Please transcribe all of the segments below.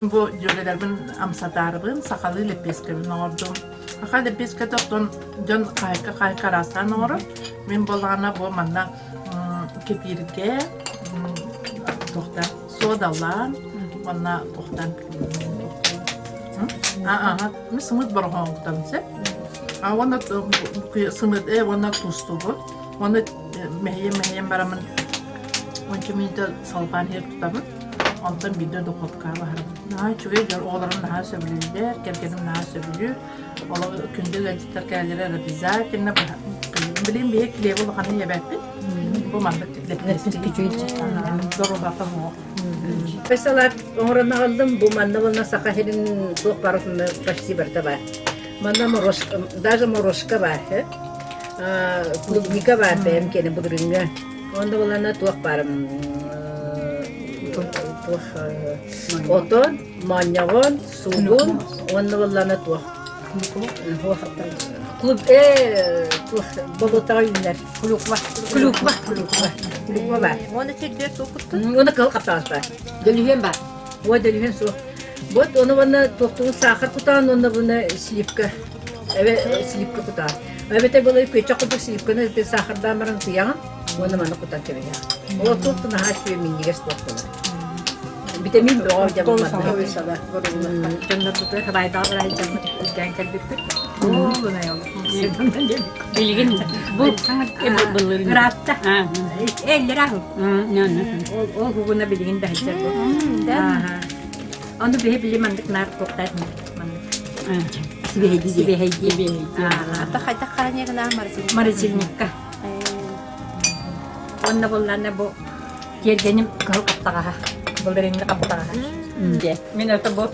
Бу дьүөгэлэрбин амсатаарыбын, сахалыы лэппиэскэбин оҥордум. Саха лэппиэскэтэ оттон дьон хаһайка-хаһайка араастаан оҥорор. Мин буоллаҕына бу манна кэпииргэ туохтан суодалаан уонна туохтан ааха мин сымыыт бороһоҥуттан сөп. А уонна сымыыт э уонна туустуубут. Уонна мэһийэн-мэһийэн бараммын уонча мүнүүтэ салҕаан иһэр тутабын. Онтон биирдэ духуопкаҕа баһарабын. Наһаа үчүгэй дьон, оҕолорум наһаа сөбүлүүллэр, кэргэним наһаа сөбүлүүр. Олох күндү ыалдьыттар кэлэллэрэ обязательно Билигин биһиги килиэби улаханнык иэбэппит. Бу маннык доруобата суох. Салат оҥорон аҕаллым. Бу манна уонна Саха сирин туох барытын почти барыта баар. Манна морожка, даже морожка баар. Клубника баар бэйэм киэнэ былырыыҥҥа. Онно булана туох баар туох отон, моонньоҕон, суугун уонна буоллаана туох клуб э туох болотаҕа үүнэр клюква клюква клюква клюква баар. Уонна сирдиэр туохкуттун? Уонна кыһыл хаптаҕас баар. Дөлүһүөн баар. Уо дөлүһүөн суох. Вот ону уонна туохтугун саахар кутаан уонна буна сливка Эбэ сливка кутаҕын. Эбэтэр былыр күөччэх курдук сливканы саахардаан баран ытыйаҕын уонна маны кутан кэбиһэҕин. Ол туох да наһаа үчүгэй минньигэс туох буолар. Витамин бөҕө дьэ бу манна. Дьоннорбутугар хабайдаах барайдаммыт үрдээн кэлбиппит. Билигин бу Ыраатта. Эллэр аһыл. Ол ол хугуна билигин да сылдьар бу. Ону биһи били маннык наар туохтаат маннык. Сибиэһэйдии. Ата хайдах хараньыгына морозильникка. Морозильникка. Уонна буллаана бу тиэргэним кыһыл хаптаҕаһа. Былырыыҥҥы хаптаҕаһа. Дьэ, мин ото бу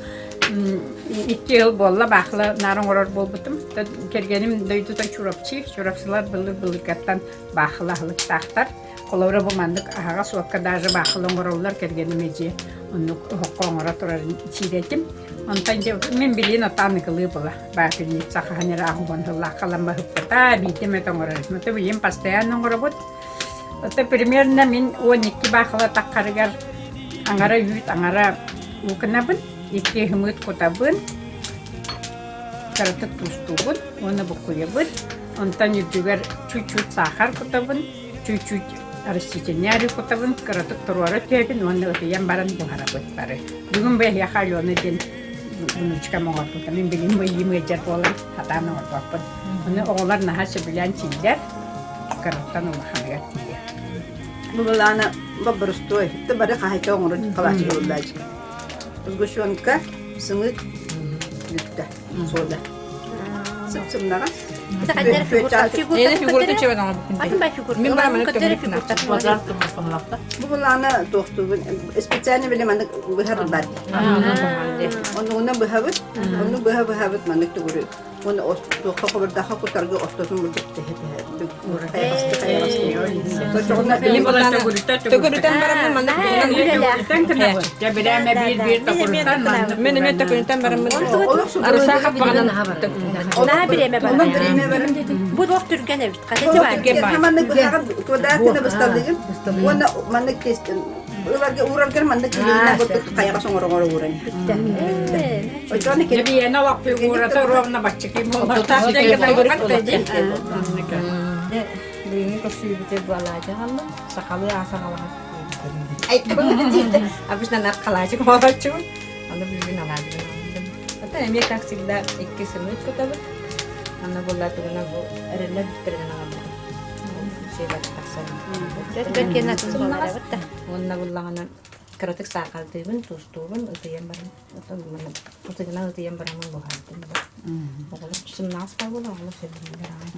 икки ыл буолла баахыла наар оҥорор буолбутум. Кэргэним дойдута Чурапчы, Чурапчылар былыр-былыргаттан баахыла аһылыктаахтар. Холобура бу маннык аһаҕас уокка даже баахыла оҥороллор кэргэним эдьиэ оннук оһоххо оҥоро турарын сиирэтим. Онтон дьэ мин билигин отаан ыкылыы була баапельница хаһан эрэ аһуган тыллаах халаммаһыппыта биирдэ эмэ оҥорор. Это билигин постоянно оҥоробут. Это примерно мин 12 баахыла таххарыгар аҥара үүт, аҥара уу гынабын, икки ыһымыт кутабын, кыратык туустуубун уонна буккуйабын. Онтон үрдүгэр чуть-чуть саахар кутабын, чуть-чуть растительный кутабын, кыратык туруора түһэбин уонна ытыйан баран буһарабыт бары. Бүгүн бу эһиэхэ Алена диэн внучкам оҥорбута. Мин билигин ыйым ыалдьар буолан сатаан оҥорбоппун. Ону оҕолор наһаа сөбүлээн сииллэр, кыраттан улаханыгар тиийэ. Бу былаана боббурустуой. Ты бары хаһайка оҥорор халаачык ыллаачык. Сгущенка, сымыыт бүттэ. Сода. Сып-сымнаҕас. Бу былаана туохтуубун специально били маннык быһар бар. Оннугунан быһабыт, онну быһа быһабыт маннык тугуру. Уонна туохха хобурдаха кутарга ортотун бурдук тэһэ тэһэ Төгүрүтэн бараммын маннык Бирээмэ биир-биир токуруттан маннык Мен эмиэ төкүнүтэн бараммын арысаа хаппаҕынан Наһаа бириэмэ барар. Бу туох түргэн эбит. Хата Маннык быһаҕын квадратына бысталыгын уонна маннык ыларга уураргар маннык илиинэн курдук хайаҕас оҥоро-оҥоро ууран. Оччоҕуна кини Биэни олох фигурата ровно баччыки буолар. Бүгүҥҥү көрсүүбүтү буолаачы хааллым. Сахалыы аас аҕалаҕа. Обычно нар халаачык оҥорооччубун. Аны бүгүн алаадьыбын оҥордум. Оттон эмиэ как всегда икки сымыыт кутабыт. Аны буолла тугуна бу эрэллэр бүттэринэн аҕалбытым. Сиэбэр тахсан. Уонна буллаҕына кыратык саахардыыбын, туустуубун, ытыйан баран Ытыгынан ытыйан бараммын буһардым да. Оҕолор сымнаҕас буолла, оҕолор сөбүлүүллэр аҕай.